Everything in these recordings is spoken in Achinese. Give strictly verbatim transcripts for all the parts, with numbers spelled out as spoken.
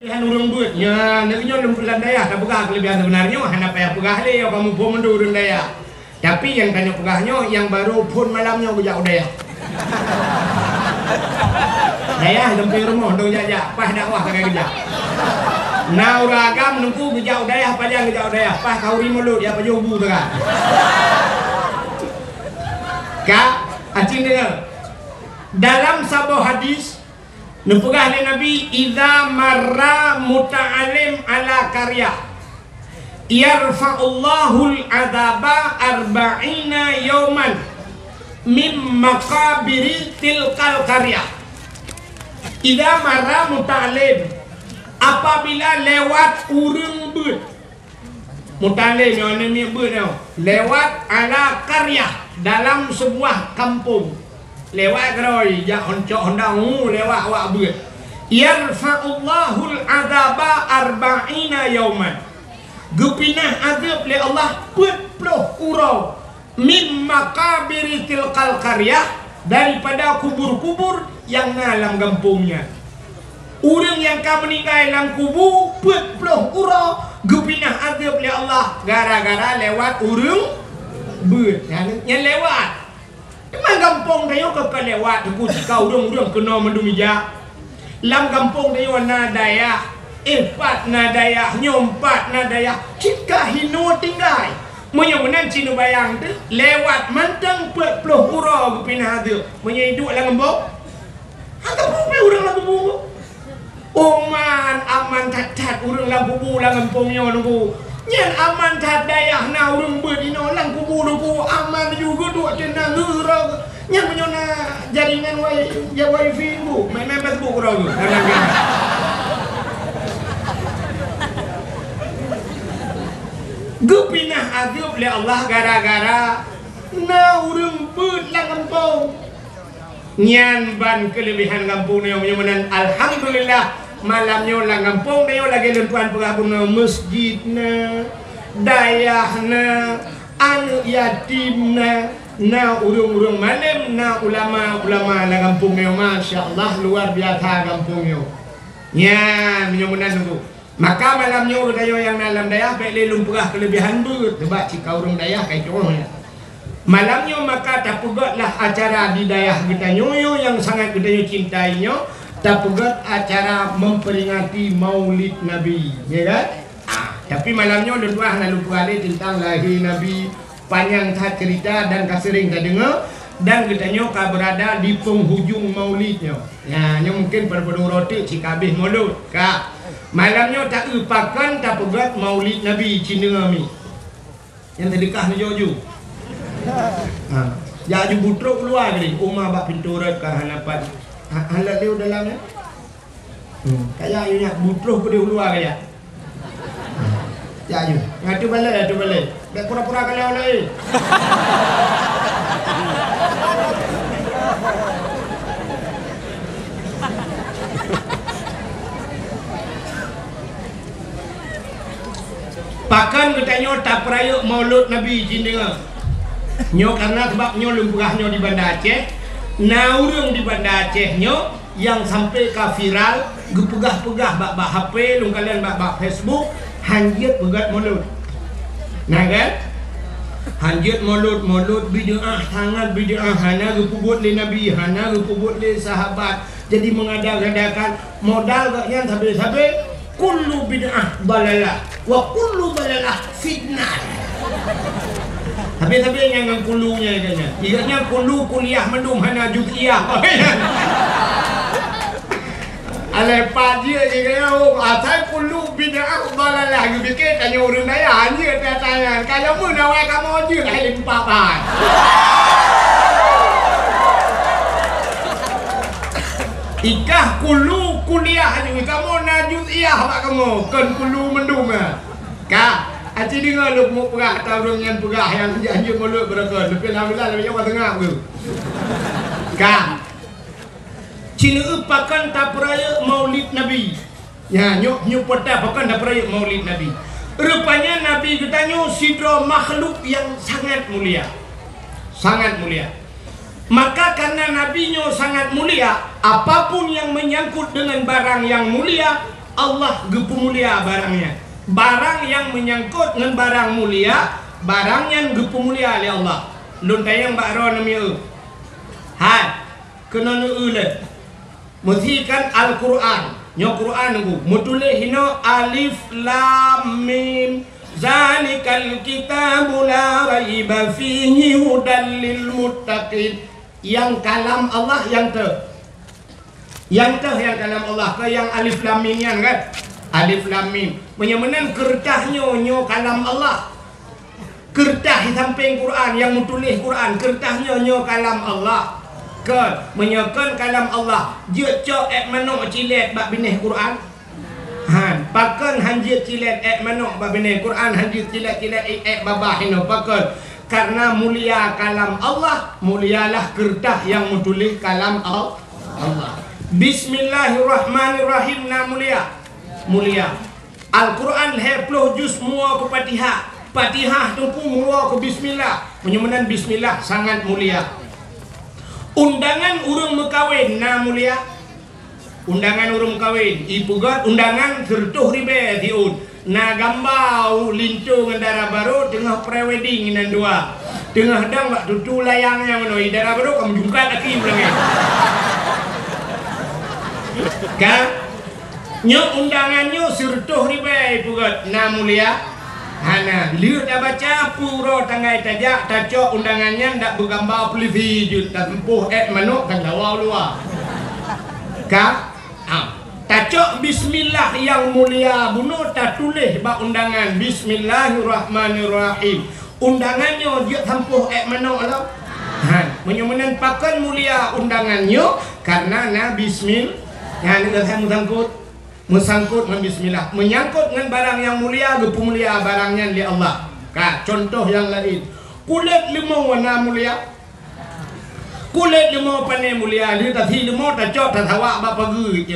Keulebihan ureuëng beuet, nyan, lagée nyoe lom lam dayah, tapeugah keulebihan seubeuna nyoe, hana payah peugah lé, ka muphom mandum ureuëng dayah. Tapi nyang tanyoe peugah nyoe, nyang barô phon malam nyoe geujak u dayah. Dayah, gampông rumoh, dong jak-jak, paih dakwah sagai geujak. Na ureuëng agam Teungku geujak u dayah, pajan geujak u dayah, paih khanduri mulod, jak pajoh bu sagai. Ka, aci deungoe. Dalam saboh hadis, neupeugah lé Nabi, "Idza marra muta'allim ala qaryah, yarfa'ullahul adzaba arba'ina yauman mim maqabiri tilkal qaryah." Idza marra muta'allim, apabila lewat ureuëng beuet, Muta'allim nyoe, aneuk miet beuet nyoe, lewat ala qaryah, dalam sebuah kampung. Lewat keudroe, jak hon-, cok honda, hu, lewat awak beuet. "Yarfa'ullahul adzaba arba'ina yauman." Geupinah azeueb lé Allah peuet ploh uroe. "Mim maqabiri tilkal qaryah", daripada kubur-kubur nyang na lam gampông nyan. Ureuëng nyang ka meuninggai lam kubu peuet ploh uroe geupinah azeueb lé Allah gara-gara lewat ureuëng beuet. Nyan, nyan lewat. Teuma gampông tanyoe ka, ka lewat, Teungku, cit ka ureuëng-ureuëng keunoe mandum ijak. Lam gampông tanyoe na dayah, eh, pat na dayah, nyoe pat na dayah, cit ka hinoe tinggai. Meunyoe meunan cit neubayang teuh, lewat mantong peuet ploh uroe geupinah azeueb. Meunyoe iduek lam gampông, hana peureulée ureuëng lam kubu. Oman aman that-that ureuëng lam kubu lam gampông nyoe, Teungku. Nyan aman that dayah na ureuëng beuet inoe lam kubu, Teungku. Aman ju geuduek teunang geurok. Nyan meunyoe na jaringan wai-, ya wifi, Bu, main-main Facebook droe tu. Geupinah azeueb lé Allah gara-gara na ureuëng beuet lam gampông. Nyan ban keulebihan gampông nyoe. Meunyoe meunan, alhamdulillah, malam nyoe lam gampông nyoe lagée lôn tuan peugah bunoe, meuseujid na, dayah na, aneuëk yatim na, na ureuëng-ureuëng malém, na ulama-ulama lam gampông nyoe. Masya Allah, luar biasa gampông nyoe. Nyan, meunyoe meunan Teungku. Maka malam nyoe geutanyoe nyang na lam dayah bék lé lôn peugah keulebihan beuet, sabab cit ka ureuëng dayah ka itu'oh nyan. Malam nyoe maka tapeugét lah acara di dayah geutanyoe nyoe nyang sangat geutanyoe cintai nyoe, tapeugét acara memperingati Maulid Nabi, ya kan? Ah, tapi malam nyoe lôn tuan hana lôn peugah lé teuntang lahé Nabi, panyang that cerita dan ka seuring tadeungoe, dan geutanyoe ka beurada di penghujung Maulid nyoe. Nyan, nyoe mungken padub-padub uroe teuk cit ka abéh Maulud, ka. Malam nyoe taeu pakon tapeugét Maulid Nabi cit deungoe mi. Nyang teudeukah neujok ju. Ha. Jak ju butrok u luwa keudeh, uma bak pintoe rot ka hana pat. Ha, hana lé u dalam nyan. Hmm. Kaya nyoe nyak butrok keudeh u luwa kaya. Ya, ya. Nyan atu balai, atu balai. Bék pura-pura kalon laén. Pakon geutanyoe tapeurayeuk Maulud Nabi cit deungoe? Nyoe karena sabab nyoe lôn peugah nyoe di Banda Aceh, na ureuëng di Banda Aceh nyoe nyang sampai ka viral, geupeugah-peugah bak-bak H P, lôn kalon bak-bak Facebook, hanjeuet peugét Maulud. Na kan? Hanjeuet Maulud, Maulud bid'ah, sangat bid'ah, hana geupeubuet lé Nabi, hana geupeubuet lé sahabat. Jadi mengada-ngadakan modal gobnyan sabe-sabe, kullu bid'ah dalalah, wa kullu dalalah fitnah. Sabe-sabe nyan ngon kullu nyan, nyan, nyan. Ibaratnya kullu kuliah mandum hana juz'iyah. Alai pat jeuet jih kaya, oh, asai kullu bid'ah dalalah, geupike tanyoe ureuëng dayah, anjeuet that-that nyan. Kalau meunan awai kamoe jeuet hai limpa ban. Ikah kullu kuliah nyoe, kamoe na juz'iyah bak kamoe, kon kullu mandum, eh. Ka, aci deungoe lôn meupeugah ata ureuëng nyan peugah nyang hanjeuet Maulud beureugon, leubeh alhamdulillah, leubeh nyoe ka teungab geuh. Ka. Ci neueu pakon tapeurayeuk Maulid Nabi. Nya, nyoe, nyoe peue pakon tapeurayeuk Maulid Nabi. Rupanya Nabi geutanyoe sidroe makhluk nyang sangat mulia. Sangat mulia. Maka karena Nabi nyoe sangat mulia, apapun yang menyangkut dengan barang yang mulia, Allah geupeumulia barang nyan. Barang nyang meunyangkot ngon barang mulia, barang nyan geupeumulia lé Allah. Lôn tanyong bak droeneuh mieu. Hai, keunoe neueu lé. Meusikan Al-Qur'an. Nyoe Qur'an Teungku. Meutuléh inoe alif lam mim. Zalikal kitabu la raiba fihi hudal lil muttaqin. Nyang kalam Allah nyang teuh. Nyang teuh nyang kalam Allah, keu nyang alif lam mim nyan kan? Alif lam mim. Meunyoe meunan keureutah nyoe, nyoe kalam Allah. Keureutah di sampéng Quran nyang meutuléh Quran, keureutah nyoe, nyoe kalam Allah. Kon, meunyoe kon kalam Allah, jeuet cok ék manok cilét bak binéh Quran? Han, pakon han jeuet cilét ék manok bak binéh Quran, han jeuet cilét-cilét ék, ék babah inoe, pakon? Karena mulia kalam Allah, mulialah keureutah nyang meutuléh kalam Al-, Allah. Bismillahirrahmanirrahim na mulia. Mulia. Al-Quran lhèe ploh juz meuwoe keu Fatihah. Fatihah Teungku meuwoe keu bismillah. Meunyoe meunan bismillah sangat mulia. Undangan ureueng meukawen na mulia. Undangan ureueng kawen, ipeugöt undangan sireutoh ribèe siôn. Na gamba linto ngon dara barô teungoh pre-wedding inan dua. Teungoh dang bak tutu layang nyang meunoe, dara barô ka meujungkat aki u langèt. Ka? Nyoe undangan nyoe sireutoh ribèe ipeugöt, na mulia? Hana. Lheueh tabaca peue uroe tanggai tajak, tacok undangan nyan dak beugamba pulisi jeuet, taseumpôh ék manok, tasawa u luwa. Ka? Ah. Tacok bismillah nyang mulia bunoe tatuléh bak undangan, Bismillahirrahmanirrahim. Undangan nyoe jeuet sampôh ék manok lom? Han. Meunyoe meunan pakon mulia undangan nyoe, karena na bismil-, nyan lagèe meusangkot. Meusangkot ngon bismillah. Meunyangkot ngon barang nyang mulia, geupeumulia barang nyan lé Allah. Ka, contoh nyang laén. Kulét leumô na mulia? Kulét leumô pane mulia, lheueh tasi leumô tacok tasawa bak pageue,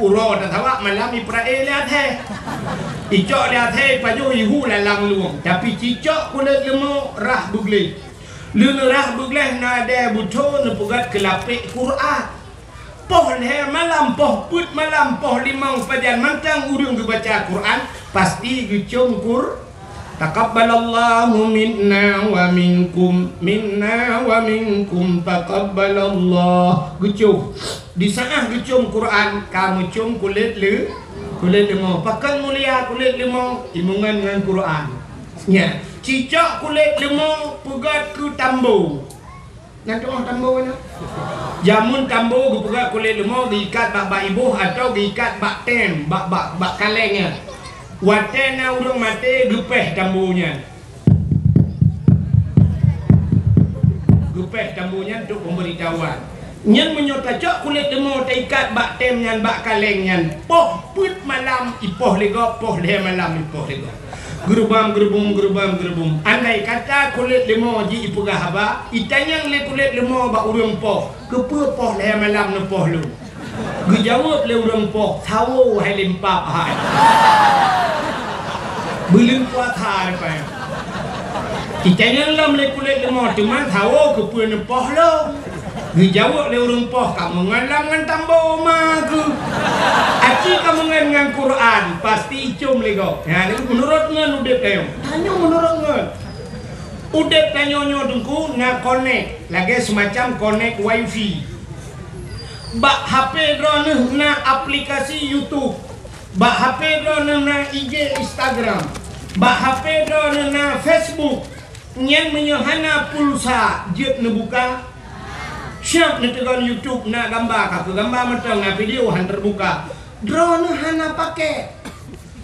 uroe tasawa malam ipeurak lé athée. Icok lé athée ipajoh ihu lam lueng, tapi cicok kulét leumô rhah beugleh. Lheueh neurhah beugleh na dèe beuthô neupeugöt keu lapék Quran. Poh lhèe malam, poh peuet malam, poh limong pajan mantong ureueng geubaca Quran, pasti geucôm Qur-, Taqabbalallahu minna wa minkum, minna wa minkum, taqabbalallah. Geucôm. Di saát geucôm Quran, ka meucôm kulét leu-, kulét leumô. Pakon mulia kulét leumô? Imeungon ngon Quran. Nya, cicok kulét leumô peugöt keu tambo. Nyan tu'oh tambo nyan. Jameun tambo geupeugöt kulét leumô geuikat bak, bak iboh atawa geuikat bak tem, bak, bak, bak kaleng nyan. Watèe na ureueng maté geupéh tambo nyan. Geupéh tambo nyan untuk pemberitahuan. Nyan meunyoe tacok kulét leumô taikat bak tem nyan, bak kaleng nyan, poh peuet malam ipoh lé gob, poh lhèe malam ipoh lé gob. Geurubam geurubum, geurubam geurubum. Andai kata kulét leumô jih ipeugah haba, itanyong lé kulét leumô bak ureueng poh, "Keupeue poh lhèe malam neupoh lôn?" Geujaweueb lé ureueng poh, "Sawo hai lé meupat hai." Buleuen puasa rupanya. Itanyong lom lé kulét leumô, "Teuma sawo keupeue neupoh lôn?" Geujaweueb lé ureueng poh, "Kameungon lom ngon tambo ma keuh. Aci kameungon ngon Quran, pasti icôm lé gob." Nyan, meunurot ngon udép tanyoe. Tanyoe meunurot ngon. Udép tanyoe nyoe Teungku na konek, lagèe seumacam konek wifi. Bak H P droeneuh na aplikasi YouTube. Bak H P droeneuh na I G Instagram. Bak H P droeneuh na Facebook. Nyan meunyoe hana pulsa jeuet neubuka, siab neuteugon YouTube na gamba, ka keu gamba mantong na video han teubuka. Droeneuh hana pakèk.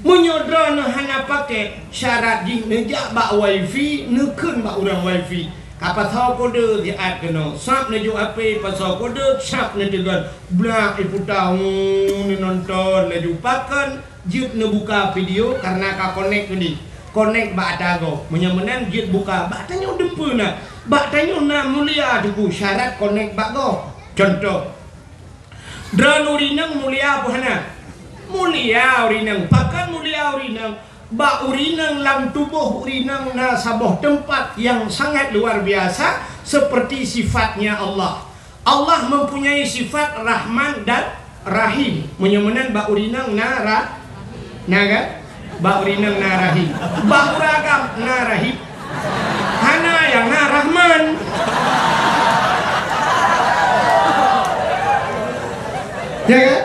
Meunyoe droeneuh hana pakèk, syarat jih neujak bak wifi, neukheun bak ureueng wifi. Ka pasoe kode siat keunoe, sab neujok H P pasoe kode, sab neuteugon, blak iputa, uu, neunonton laju pakon. Jeuet neubuka video kareuna ka konek keudeh. Konek bak ata gob. Meunyoe meunan jeuet buka, bak tanyoe deupeue na. Bak tanyoe na mulia Teungku syarat konek bak gob. Contoh, droeneuh ureueng inong mulia peue hana? Mulia ureueng inong. Pakon mulia ureueng inong? Bak ureueng inong lam tuboh ureueng inong na saboh teumpat nyang sangat luar biasa, seperti sifatnya Allah. Allah mempunyai sifat Rahman dan Rahim. Meunyoe meunan bak ureueng inong na ra-, na kan? Bak ureueng inong na rahim. Bak ureueng agam na rahim. Hana nyang na Rahman. Ya kan?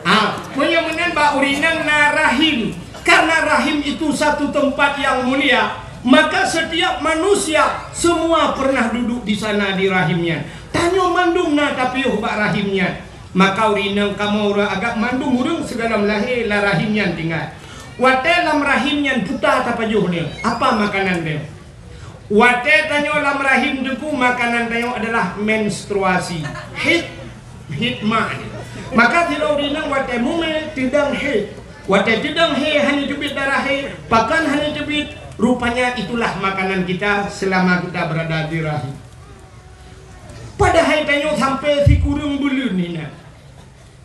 Ah, meunyoe meunan bak ureueng inong na rahim. Karena rahim itu satu tempat yang mulia, maka setiap manusia semua pernah duduk di sana di rahim nyan. Tanyoe mandum na tapiôh bak rahim nyan. Maka ureueng inong kamoe ureueng agam mandum ureueng sigohlom lahé lam rahim nyan tinggai. Watée lam rahim nyan puta tapajoh nyoe, apa makanan nyoe? Watée tanyoe lam rahim teungku, makanan tanyoe adalah menstruasi. Haid, haid mak nyoe. Maka sidroe ureueng inong watée mumé teudong haid. Watée teudong haid hana teubiet darah haid, pakon hana teubiet, rupanya itulah makanan kita selama kita berada di rahim. Padahai tanyoe sampai sikureueng buleuen inan.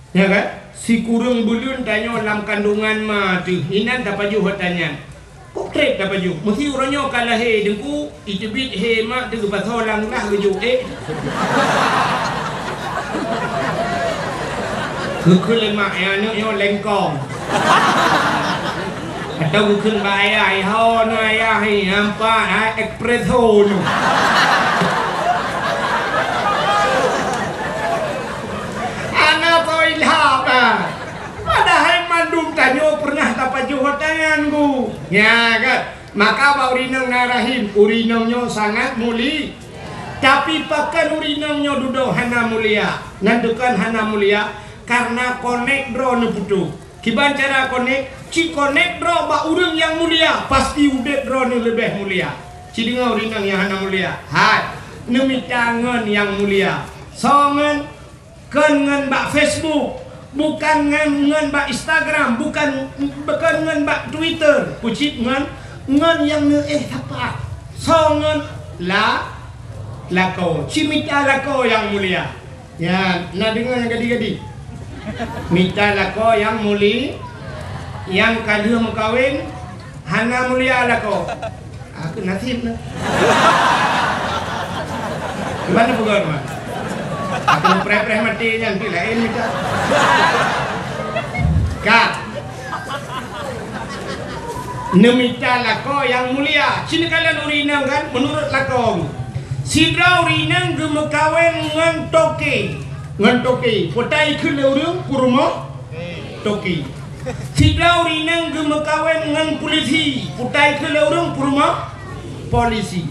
Ya kan? Sikureueng buleuen tanyoe lam kandungan ma teuh, inan tapajoh ata nyan. Kok trép tapajoh? Meusé uroe nyoe ka lahé teungku, iteubiet haid mak teuh geupasoe lam glah geujok ék. Geukheun lé mak, "Eh, aneuk nyoe lengkong." Atau geukheun bak ayah, "Iho nyoe ayah, nampak, ha, espresso nyoe." Hana soe ilham, ha. Padahai mandum tanyoe pernah tapajoh ata nyan, Bu. Nya kan? Maka bak ureueng inong na rahim, ureueng inong nyoe sangat muli-, tapi pakon ureueng inong nyoe dudoe hana mulia? Nan tukon hana mulia, karena konek droe neuputôh. Kiban cara konek? Ci konek droe bak ureueng nyang mulia, pasti udeb droe neuh leubeh mulia. Ci deungoe ureueng inong nyang hana mulia. Hai, neumita ngon nyang mulia. Soe ngon? Kon ngon bak Facebook, bukan ngon, ngon bak Instagram, bukan, bukan ngon bak Twitter, kucit ngon, ngon nyang neuéh sapat. Soe ngon? La-, lakoe. Ci mita lakoe nyang mulia. Ya, na deungoe nyang gadi-gadi. Mita lakoe nyang muli-, nyang ka lheueh meukawen, hana mulia lakoe. Aku nasib na. Gimana peugah mah? Aku preh-preh maté nyan pih laén mita. Ka. Neumita lakoe nyang mulia. Ci neukalon ureueng inong kan, meunurot lakoe. Sidroe ureueng inong geumeukawen ngon toke. Ngon toke. Peue ta ikheun lé ureueng? Peurumoh toke. Sidroe ureueng inong geumeukawen ngon pulisi, peue ta ikheun lé ureueng? Peurumoh polisi.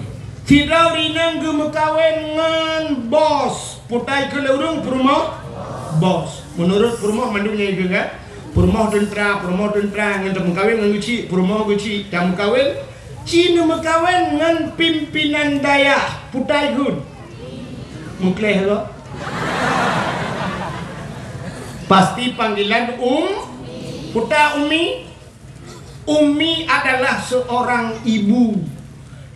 Sidroe ureueng inong geumeukawen ngon bos, peue ta ikheun lé ureueng? Peurumoh bos. Meunurot peurumoh mandum nyan ikheun kan? Peurumoh teuntra, peurumoh teuntra, ngon tameukawen ngon geuchik, peurumoh geuchik, tameukawen. Ci neumeukawen ngon pimpinan dayah, peue ta ikheun? Meukleh lo. Pasti panggilan um-, peue ta ummi? Ummi adalah seorang ibu.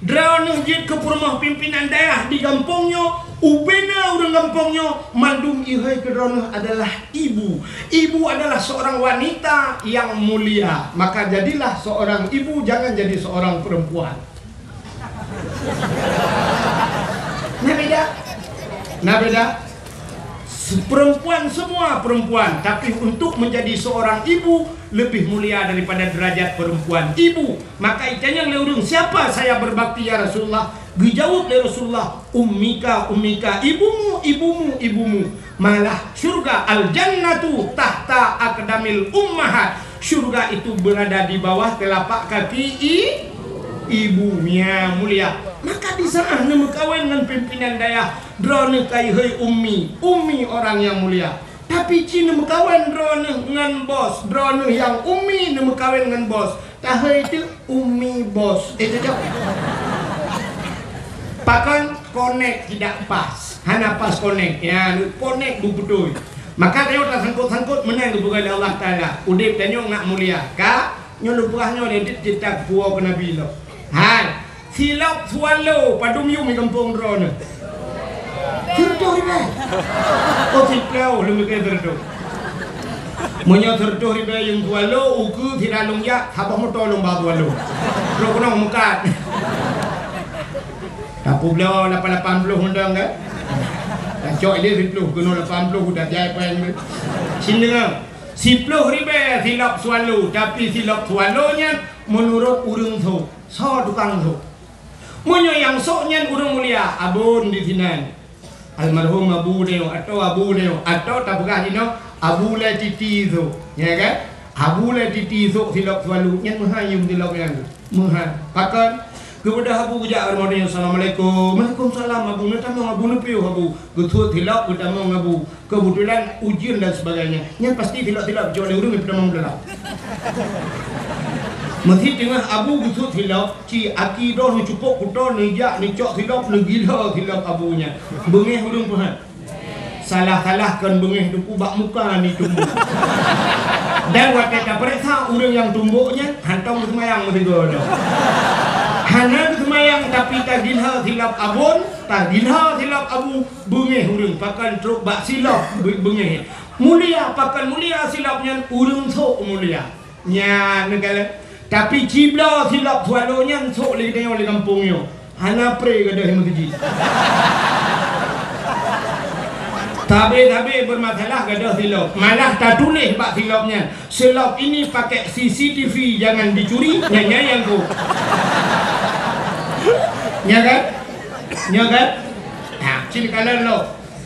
Droeneuh jeuet keu peurumoh pimpinan dayah di gampông nyoe, ubena ureueng gampông nyoe, mandum ihôi keu droeneuh adalah ibu. Ibu adalah seorang wanita yang mulia. Maka jadilah seorang ibu, jangan jadi seorang perempuan. Na beda? Na beda? Se-, perempuan, semua perempuan, tapi untuk menjadi seorang ibu lebih mulia daripada derajat perempuan. Ibu, maka itanyong lé ureueng, "Siapa saya berbakti, ya Rasulullah?" Geujaweueb lé Rasulullah, "Ummika, ummika, ibumu, ibumu, ibumu." Malah syurga, al-jannatu tahta aqdamil ummahat. Syurga itu berada di bawah telapak kaki i-, ibu. Nya mulia. Maka di saat neumeukawen ngon pimpinan dayah, droeneuh ka ihôi ummi. Ummi orang yang mulia. Tapi ci neumeukawen droeneuh ngon bos, droeneuh nyang ummi neumeukawen ngon bos. Tahôi teuk ummi bos. Eh, cocok. Pakon konek tidak pas. Hana pas konek. Ya, konek beutôi. Maka tanyoe tasangkot-sangkot meunan geupeugah lé Allah Taala. Udeb tanyoe ngat mulia. Ka, nyoe lôn peugah nyoe lé dit kitab puwoe keu Nabi lom. Hai, silop swallow padum yum di gampông droeneuh. Sireutôh ribèe. Oh, siplôh lôn mikir sireutôh. Meunyoe sireutôh ribèe yum swallow, ukeue sira lôn jak, saboh moto lôn ba swallow. Trok keunoe meukat. Tapeubloe lapan lapan ploh mantong kan? Tacok ilée siplôh, keunoe lapan plôh, udah jai péng tu. Cit deungoe, siplôh ribée silop Swallow, tapi silop Swallow nyan meunurot ureuëng sôk, soe tukang sôk. Meunyoe nyang sôk nyan ureuëng mulia, abon di sinan. Almarhum Abu Nyoe, atau Abu Nyoe, atau tapeugah jinoe Abu Lé Titi sôk. Ya kan? Abu Lé Titi sôk silop Swallow, nyan meuhai yum silop nyan. Meuhai. Pakon? Geubeudôh Abu geujak rumoh nyoe, "Assalamualaikum." "Waalaikumsalam, Abu." "Neutamong, Abu, neupiôh, Abu." Geusuet silop, geutamong Abu. Keubeutulan ujeuen dan sebagainya. Nyan pasti silop-silop jok lé ureuëng geutamong dalam. Meusi teungoh Abu geusuet silop, ci aki droe neucupok kuto, neujak neucok silop, neugila silop Abu nyan. Beungéh ureuëng peuhat. Salah-salah kon beungéh teungku bak muka ni tumbok. Dan watée tapareksa ureuëng nyang tumbok nyan, hántom geuseumayang meusigoe nyoe. Hana geuseumayang tapi tagila silop abon, tagila silop abu, beungéh ureuëng pakon trok bak silop be-, beungéh. Mulia pakon mulia silop nyan ureuëng sôk mulia. Nyan neukalon. Tapi cibloe silop Swallow nyan sôk lé geutanyoe lé gampông nyoe. Hana pré gadôh meuseujid. Sabe-sabe beurmasalah gadôh silop. Malah tatuléh bak silop nyan, "Silop ini pakai C C T V, jangan dicuri." Nyan, nyan nyang go. Nya kan? Nya kan? Nah, cit kalon lo.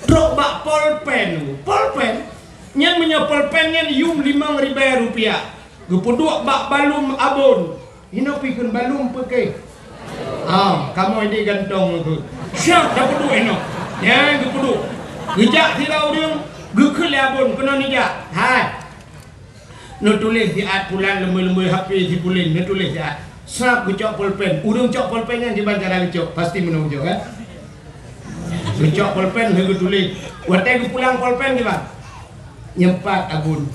Trok bak polpen. Polpen? Nyan meunyoe polpen nyan yum limong ribée rupiah. Geupeuduek bak balum abon. Inoe pih kheun balum peuké. Ah, kamoe di gantong tu. Siap tapeuduek inoe. Nyan geupeuduek. Geujak sidroe ureuëng, geukheun lé abon keunoe neujak. Hai. Neutuléh siat pulan leumbôi-leumbôi H P si pulan, neutuléh siat. Srap geucok polpen. Ureuëng cok polpen nyan kiban cara geucok, pasti meunoe geucok, kan? Geucok polpen lheueh geutuléh. Watée geupulang polpen kiban? Nyempat abon.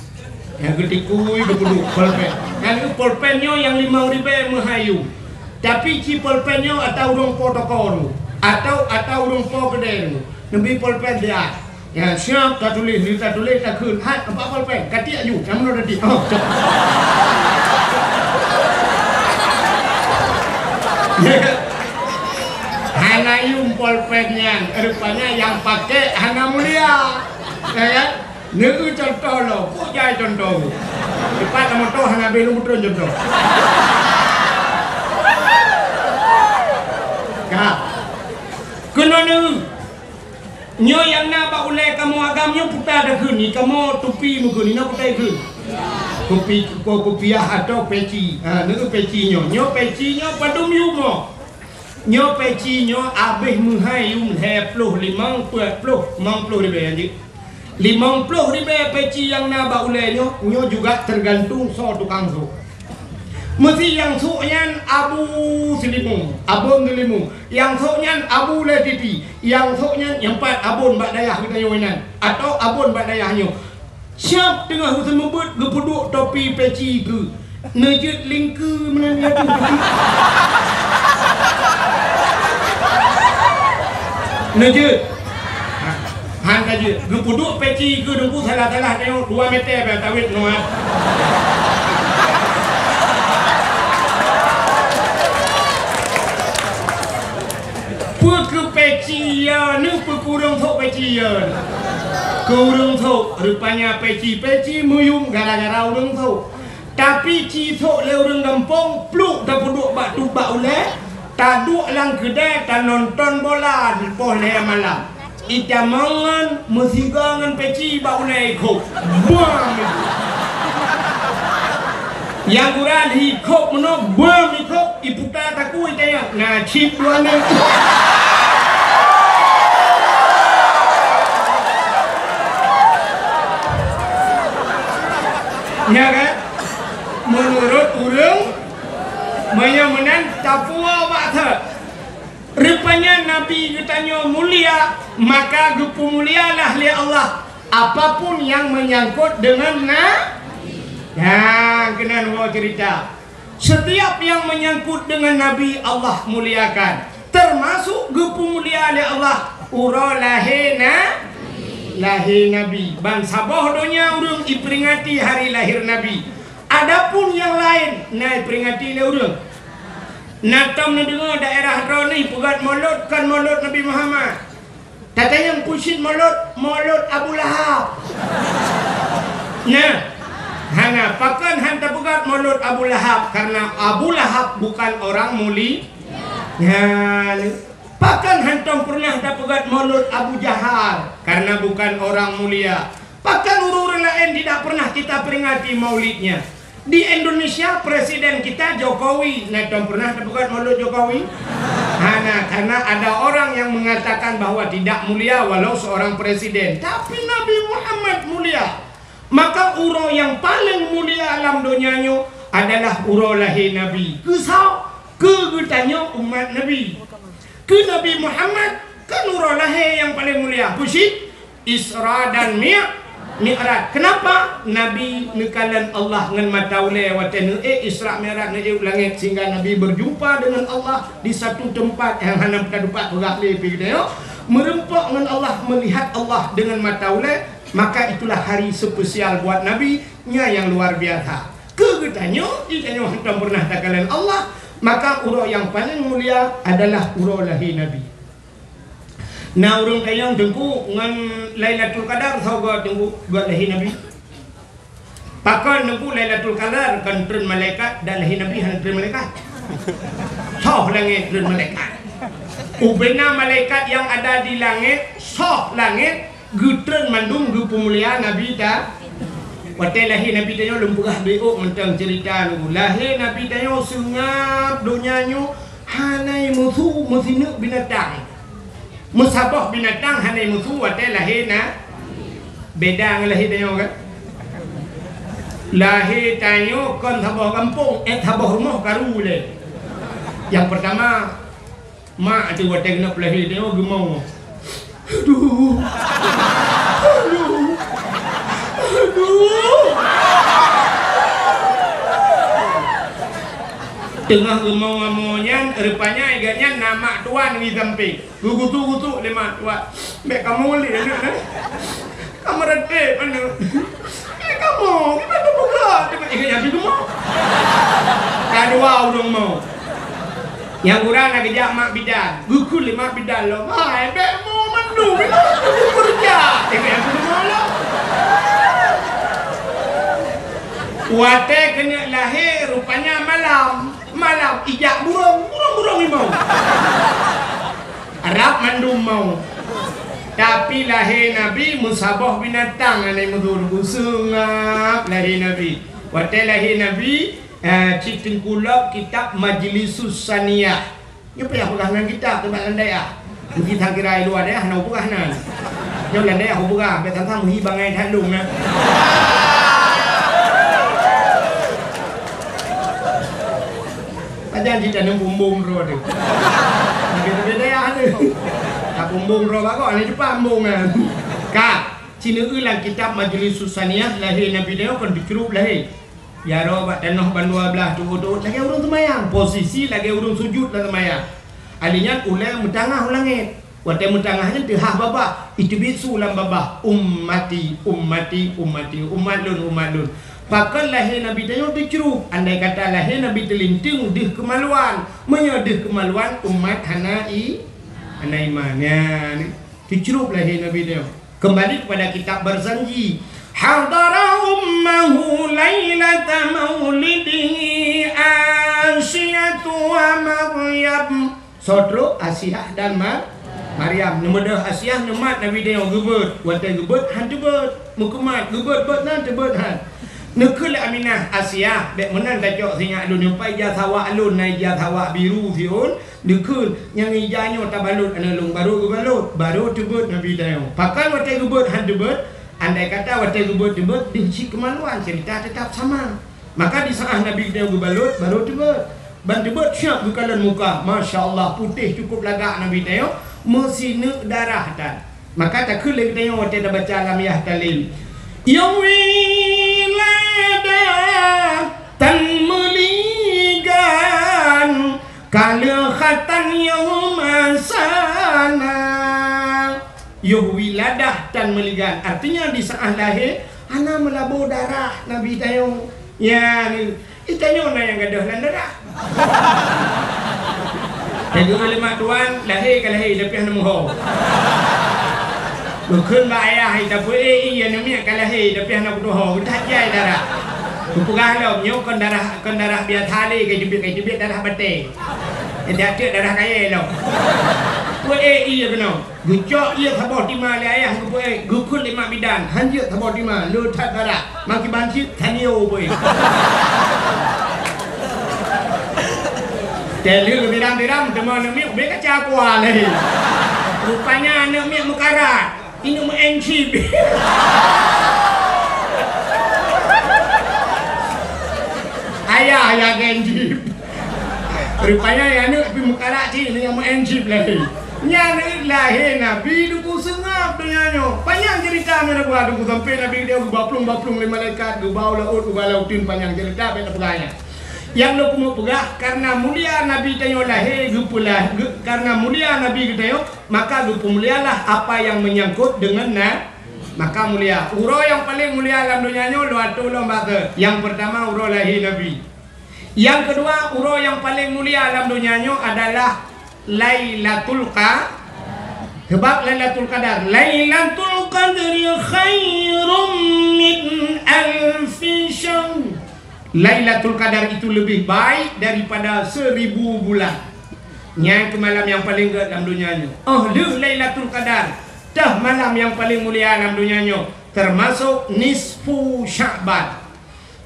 Nyang geutikui geupeuduek polpen. Nyang polpen nyoe nyang limong ribée meuhai yum. Tapi ci polpen nyoe ata ureuëng po toko nyoe, atau ata ureuëng po keudée nyoe. Neubi polpen siat. Nyan siap tatuléh, lheueh tatuléh takheun, "Hai, abak polpen, katiek aju, nyang meunoe tadi." Oh, cok. Hana yum polpen nyan, rupanya nyang pakai hana mulia. Ya kan? Neu contoh lo, kok jai contoh. Cepat kamu toh hana belu betul contoh. Ka. Keunoe neu. Nyoe nyang na bak ulée kamoe agam nyoe puta takheun, ni kamoe tupi meukheun, ni na puta ikheun. Kupi, ko-, kupiah atau peci. Ha, neu peci nyoe. Nyoe peci nyoe padum yum mo. Nyoe peci nyoe abéh meuhai yum lhée ploh limong, peuet ploh, limong ploh ribée nyan jih. Limong ploh ribée peci nyang na bak ulée nyoe, nyoe juga teugantung soe tukang sôk. Meusi nyang sôk nyan Abu Seulimum, Abon Seulimum. Nyang sôk nyan Abu Lé Titi. Nyang sôk nyan nyang pat abon bak dayah geutanyoe nyan, atau abon bak dayah nyoe. Siap teungoh geuseumeubeuet geupeuduek topi peci keu neujeuet lingkeu meunan nyan tu. Neujeuet. Han ka jeuet. Geupeuduek peci keu deungku salah-salah tengok dua meter bak tawet noe. Peue keu peci ya, neu peue keu ureuëng sôk peci ya. Keu ureuëng sôk, rupanya peci, peci meuyum gara-gara ureuëng sôk. Tapi ci sôk lé ureuëng gampông, pluek tapeuduek bak tubak ulée, taduek lam keudée tanonton bola di poh lhée malam. Itamong ngon meusigoe ngon peci bak ulée ikhôb. Buang! Nyang gura lheueh ikhôb meunoe, buang ikhôb, iputa takue itanyong, na cit dua neu. Nya kan? Meunurot ureuëng, meunyoe meunan tapuwoe bak thot. Rupanya Nabi geutanyoe mulia, maka geupeumulialah lé Allah apapun nyang meunyangkot deungon na-, nyang keunan woe ceurita. Setiap nyang meunyangkot deungon Nabi, Allah muliakan, teumasok geupeumulia lé Allah uroe lahé na-, lahé Nabi. Ban saboh donya ureuëng iperingati hari lahé Nabi. Adapun nyang laén na iperingati lé ureuëng. Na tom neudeungoe daerah droeneuh peugét molot kon molot Nabi Muhammad. Ata nyang peusit mulod, mulod Abu Lahab. Nah, hana, pakon han tapeugét mulod Abu Lahab, karena Abu Lahab bukan orang muli-, nah, pakon hantom pernah tapeugét mulod Abu Jahal, karena bukan orang mulia. Pakon ureuëng-ureuëng laén tidak pernah kita peringati maulidnya? Di Indonesia, presiden kita Jokowi. Nah, tom pernah tapeugét mulod Jokowi? Hana, karena ada orang yang mengatakan bahwa tidak mulia walau seorang presiden. Tapi Nabi Muhammad mulia. Maka uroe nyang paleng mulia lam donya nyoe adalah uroe lahé Nabi. Keusoe? Keu geutanyoe umat Nabi. Keu Nabi Muhammad kan uroe lahé nyang paleng mulia. Peusit? Isra dan Mi-, Mi'raj. Kenapa? Nabi neukalon Allah ngon mata ulée watée neuék Isra Mi'raj, neuék u langét, sehingga Nabi berjumpa dengan Allah di satu tempat nyang hana meuteumpat peugah lé pih geutanyoe. Meureumpok ngon Allah, melihat Allah dengan mata ulée, maka itulah hari spesial buat Nabi, nya nyang luar biasa. Keu geutanyoe, geutanyoe hantom pernah takalon Allah, maka uroe nyang paleng mulia adalah uroe lahé Nabi. Na ureuëng tanyong, "Teungku, ngon Lailatul Qadar soe göt, Teungku, göt lahé Nabi?" Pakon, Teungku, Lailatul Qadar kon treun malaikat, dan lahé Nabi hana treun malaikat? Soh langét treun malaikat. Ubena malaikat nyang ada di langét, soh langét, geutreun mandum geupeumulia Nabi ta-, watée lahé Nabi tanyoe lôn peugah beuôk mantong ceurita nyoe. Lahé Nabi tanyoe seungab donya nyoe hana meusu meusineuk binatang. Meusaboh binatang hana meusu watée lahé na, beda ngon lahé tanyoe kan? Lahé tanyoe kon saboh gampông, eh, saboh rumoh karu lé. Nyang peurtama, mak teuh watée keuneuk peulahé tanyoe geumong. Aduh. Aduh. Aduh. Teungoh geumong-ngomong nyan, rupanya gobnyan na mak tuan di sampéng. Geugusu-gusu lé mak tuan. "Bék kamoe lé aneuk nyan. Kamoe reuteb aneuk. Bék kamoe, kiban teupeugah, teuma ingat nyang teudeungoe." Ka dua ureuëng mo. Nyang gura na geujak mak bidan. Geukheun lé mak bidan lom, "Hai, bék mo mandum, ilôn teupeureuja." Ingat nyang teudeungoe lom. Watée keuneuk lahé, rupanya malam. Malam ijak burông, burông-burông imong. Rab mandum mawöt. Tapi lahé Nabi meusaboh binatang hana meusu, seungab lahé Nabi. Watée lahé Nabi, eh, cit teungku lom kitab Majlisus Saniyah. Nyoe payah peugah nan kitab teuma lam dayah. Mungkin sang kira di luwa dayah hana peugah nan. Nyoe lam dayah peugah, bék sang-sang meuhi bangai that lôn na. Pajan cit taneuk bumbong droe teuh. Tapi, tapi dayah teuh. Ka bumbong droe bagoe, ni cepat bumbong kan. Ka, sineuk lam kitab Majlisus Saniyah, lahé Nabi nyoe kon teucrueb lahé. Jaroe bak tanoh bandua blaih tuôt-tuôt lagée ureuëng seumayang. Posisi lagée ureuëng sujut lam seumayang. Ali nyan ulée meutangah u langét. Watée meutangah nyan teuhah babah, iteubiet su lam babah, "Ummati, ummati, ummati, umat lôn, umat lôn." Pakon lahé Nabi tanyoe teucrueb? Andai kata lahé Nabi teulinteung deuh keumaluan. Meunyoe deuh keumaluan, umat hana i-, hana iman. Nyan, teucrueb lahé Nabi tanyoe. Kembali kepada kitab Barzanji. Hadara ummahu lailata maulidihi Asiyatu wa Maryam. Soe trok? Asiah dan Mar-, Maryam. Neumeudeuh Asiah neumat Nabi tanyoe geubeuet. Watée geubeuet, han teubeuet. Meukeumat, geubeuet-beuet nan teubeuet han. Neukheun lé Aminah, "Asiah, bék meunan tacok sinyak lôn nyoe, pai ija sawak lôn, na ija sawak biru siôn." Neukheun, "Nyang ija nyoe tabalot aneuk lôn." Barô geubalot, barô teubeuet Nabi tanyoe. Pakon watée geubeuet han teubeuet? Andai kata watée geubeuet teubeuet, deuh cit keumaluan, ceurita teutap sama. Maka di saát Nabi tanyoe geubalot, barô teubeuet. Ban teubeuet siab geukalon muka. Masya Allah, putéh cukup lagak Nabi tanyoe, meusineuk darah tan. Maka takheun lé geutanyoe watée tabaca lam Yah Talil, "Yoh wiladah tan meuligan, ka lheueh khatan yoh masana." Yoh wiladah tan meuligan, artinya di saát lahé hana meulabô darah Nabi tanyoe. Nyan, geutanyoe na nyang gadôh lam darah. Teungoh lé mak tuan, lahé ka lahé, tapi hana meuho. Geukheun bak ayah, "Hai, tapeuék ie, aneuk miet ka lahé, tapi hana kutuho, geuthat jai darah." Kupeugah lom, "Nyoe kon darah, kon darah biasa lé, ka jeubiet, ka jeubiet darah batée." Eh, dak cit darah kayée lom. Peuék ie keunoe. Geucok ie saboh tima lé ayah geupeuék, geukheun lé mak bidan, "Han jeuet saboh tima, le that darah." Makiban cit tanio boy. Teuleuk biram-biram teuma aneuk miet ubé kaca kuah lé. Rupanya aneuk miet meukarat. Inong meu'en chip. Ayah, ayah gen chip. Rupanya ya aneuk pi meukarat cit, nyang meu'en chip lé. Nyan lahé Nabi Teungku seungab donya nyoe. Panyang ceurita nyoe na buah Teungku, sampai Nabi dia geuba plueng-ba plueng lé malaikat, geuba u laôt, geuba lam uteuen, panyang ceurita, bèk tapeugah nyan. Nyang lôn keumeung peugah, karena mulia Nabi tanyoe lahé geupeulah, geu-, karena mulia Nabi geutanyoe, maka geupeumulialah apa yang menyangkut dengan na-, maka mulia. Uroe nyang paleng mulia lam donya nyoe lôn atô lom bak keu. Nyang peurtama uroe lahé Nabi. Nyang keudua, uroe nyang paleng mulia lam donya nyoe adalah Lailatul Qa-, sebab Lailatul Qadar, "Lailatul Qadri khairum min alfi syahr." Lailatul Qadar itu lebih baik daripada seribu bulan. Nyan keu malam nyang paleng gèt lam donya nyoe. Oh, lheueh Lailatul Qadar, teuh malam nyang paleng mulia lam donya nyoe, termasuk nisfu Sya'ban.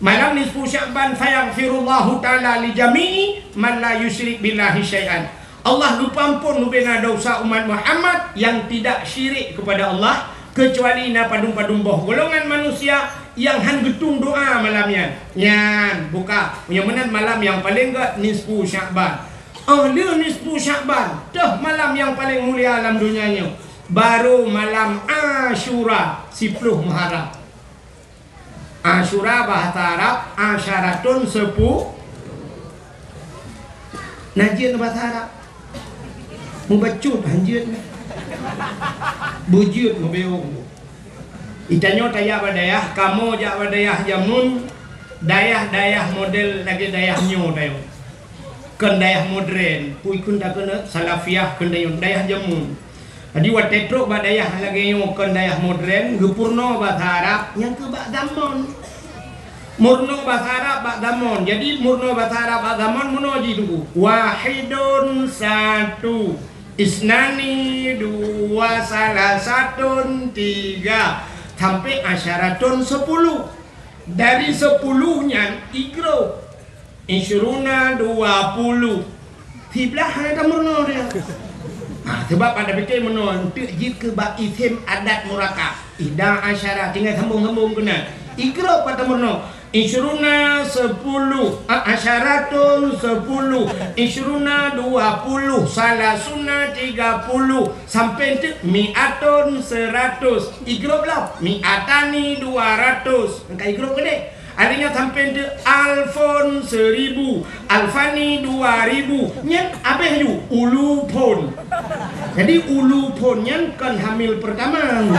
Malam nisfu Sya'ban, "Fayaghfirullahu ta'ala li jami'i man la yusyrik billahi syai'an." Allah geupeuampôn bubena dosa umat Muhammad nyang tidak syirik kepada Allah, kecuali na padum-padum boh golongan manusia nyang han geutueng doa malam nyan. Nyan, buka. Nyang meunan malam nyang paleng gèt nisfu Sya'ban. Oh, lheueh nisfu Sya'ban, teuh malam nyang paleng mulia lam donya nyoe, baru malam Asyura, siploh Muharram. Asyura bahasa Arab, asyaratun sepu-, na jeuet bahasa Arab. Mubacut, han jeuet. Beujeuet, meubeung. Itanyoe tajak bak dayah, kamoe jak bak dayah jameun, dayah-dayah model lagèe dayah nyoe tanyoe. Kon dayah modern, pui kheun takheun salafiyah, kon dayah, dayah jameun. Jadi, watèe trok bak dayah lagèe nyoe, kon dayah modern, geupeurunoe basa Arab, nyang keu bak zamon. Meurunoe basa Arab bak zamon. Jadi, meurunoe basa Arab bak zamon meunoe jih Teungku. Wahidun, satu. Isnani, dua. Salasatun, tiga. Sampai asyaratun, sepuluh. Dari sepuluh nyan, i grup. Isyruna, dua puluh. Siblaih hana tameurunoe dia. Ha, sebab pada pikir meunoe, eunteuk jeuet keu bak isem adat murakab. Ihda asyara, tinggai sambung-sambung keunan. I grup pat tameurunoe. Isyruna, sepuluh. A, asyaratun, sepuluh. Isyruna, dua puluh. Salasuna, tiga puluh. Sampai eunteuk mi'atun, seratus. I grup lom. Mi'atani, dua ratus. Ka i grup keudeh. Artinya sampai di alfun, seribu, alfani, dua ribu. Nyan abéh ju, ulufun. Jadi ulufun nyan kon hamil pertama.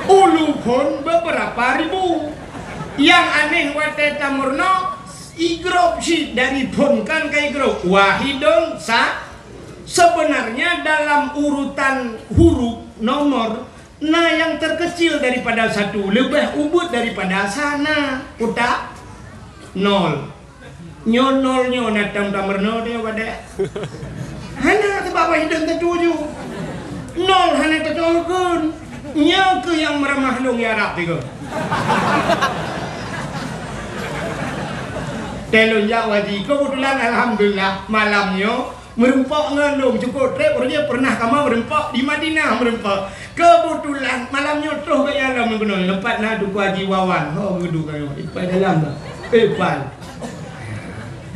Ulufun beberapa ribu. Yang aneh watèe tameurunoe, i grup cit dari fun kan ka i grup. Wahidun sa-, Sebenarnya dalam urutan huruf nomor, na yang terkecil daripada satu, leubeh ubit daripada sana. Utak nol. Nyoe nol nyoe na tam tameurunoe dia pada. Hana sebab apa hidup tentu ju. Nol hana teutokon. Nyoe keuh nyang meuramah lôn ya Rab tiga. Teuh lôn jak haji. Kebetulan alhamdulillah malam nyoe Meureumpok ngon lôn, cukôp trép, uroe nyoe pernah kamoe meureumpok di Madinah meureumpok. Keubeutulan malam nyoe troh gaya lom meugunoe, leumpat na Teungku Haji Wawan. Ho geuduek nyoe, ipai dalam dah. Eh, pai.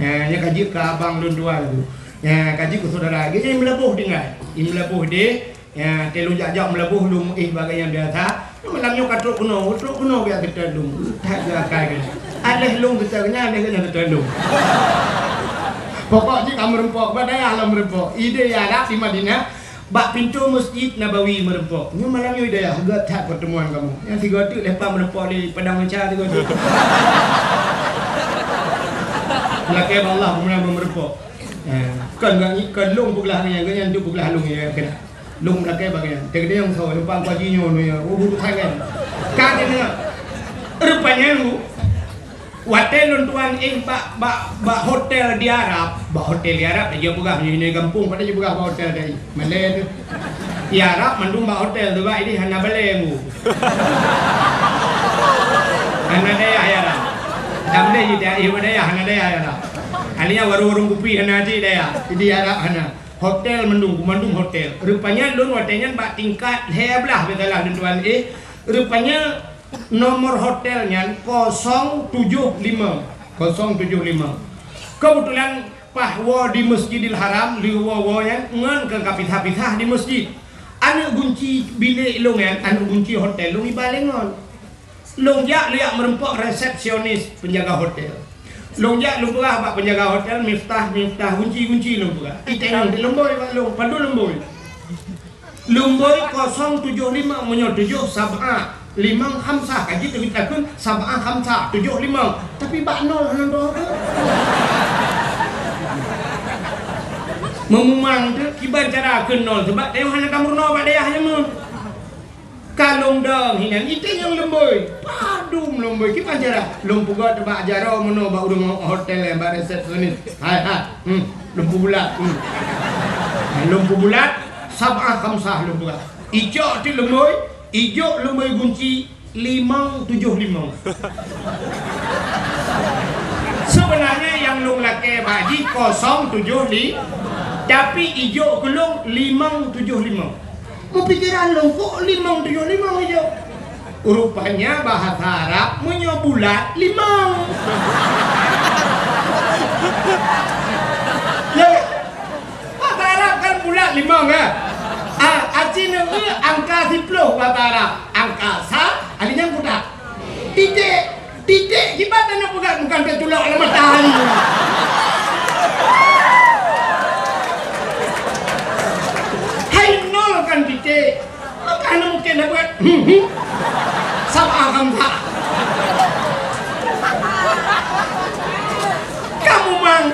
Eh, nyoe ka jeuet keu abang lôn dua tu. Eh, ka jeuet keu syedara. Geuh nyan i Meulaboh tinggai. I Meulaboh deh. Ya, teuh lôn jak-jak Meulaboh lôn meuéh bagai nyang biasa. Malam nyoe ka trok keunoe, trok keunoe biasa geuteuet lôn. That geuakai keunoe. Aléh lôn geuteuet nyan, aléh keunoe geuteuet lôn. Pokok jih ka meureumpok, bak dayah lom meureumpok. Idéh ya dak di Madinah, bak pintoe Masjid Nabawi meureumpok. Nyoe malam nyoe idéh ya, gèt that pertemuan kamoe. Nyang sigoe teuk leupah meureumpok di Padang Meunca sigoe teuk. Lakèe bak Allah, keumudian meureumpok. Eh, kon gak ni, kon lôn peuglah nyan, gak nyan tu peuglah lôn ya kena. Lôn lakée bak nyan. Teuka nyang soe, lumpang pagi nyoe nyoe, oh, buruk sangat. Ka kena. Rupanya, watée lôn tuan éh bak, bak, bak hotel di Arab, bak hotel di Arab, dia peugah, di, di gampông, pada dia peugah bak hotel tadi. Malée tu. Di Arab mandum bak hotel tu, bak ini hana balée mu. Hana dayah ya dah. Dah boleh je dah, eh, dayah, hana dayah ya dah. Alia warung-warung kupi hana cit dayah. Di Arab hana. Hotel mandum, mandum hotel. Rupanya lôn watée nyan bak tingkat lhée blaih biasalah lôn tuan eh. Rupanya nomor hotel nyan kosong tujoh lima. Kosong tujoh lima. Kebetulan Paih woe di Masjidil Haram, lheueh woe-woe nyan ngon keu ka pisah-pisah di masjid. Aneuk gunci bilék lôn nyan, aneuk gunci hotel lôn iba lé ngon. Lôn jak, lôn jak meurumpok resepsionis penjaga hotel. Lôn jak lôn peugah bak penjaga hotel, "Miftah, Miftah, gunci, gunci," lôn peugah. Itanyong di lôn bôi bak lôn, padum lôn bôi. Lumbôi kosong tujoh lima, meunyoe tujoh sab'a, limong khamsah, ka jeuet takheun sab'a khamsah, tujoh limong. Tapi bak nol hana droe. Meumumang teuh kiban cara kheun nol, sabab tanyoe hana tameurunoe bak dayah nyan meuh. Ka lôn dong hinan, itanyong lumbôi. Padum lumbôi, kiban cara. Lôn peugah teuh bak jaroe meunoe bak ureueng hotel, bak resepsionis. Hai, hai. Hmm, lôn peubulat. Hmm. Lôn peubulat. Sab'a khamsah lôn peugah. Icok teuh lumbôi, ijok lumbôi gunci limong tujoh limong. Sebenarnya nyang lôn lakée bak jih kosong tujoh li-, tapi ijok keu lôn limong tujoh limong. Meupikeran lôn kok limong tujoh limong ijok. Rupanya bahasa Arab meunyoe bulat, limong. Ya, bahasa Arab kan bulat, limong, ya. Ah, aci neu angka siploh bahasa Arab. Angka sa, ali nyan kutak. Titik. Titik, kiban tanyoe peugah bukan teuculok lam matahari. Hai nol kan titik. Maka hana mungkin dah buat. Sab'a khamsah. Kamu mang,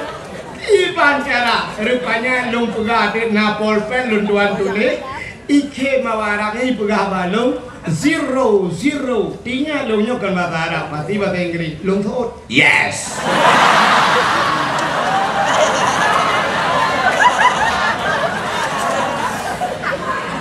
kiban cara. Rupanya lôn peugah teuh na polpet lôn tuan tuléh. Ikhe mawa Arab nyan ipeugah bak lôn, zero, zero. Ingat lôn nyoe kon bahasa Arab, pasti bahasa Inggris. Lôn seuôt, yes!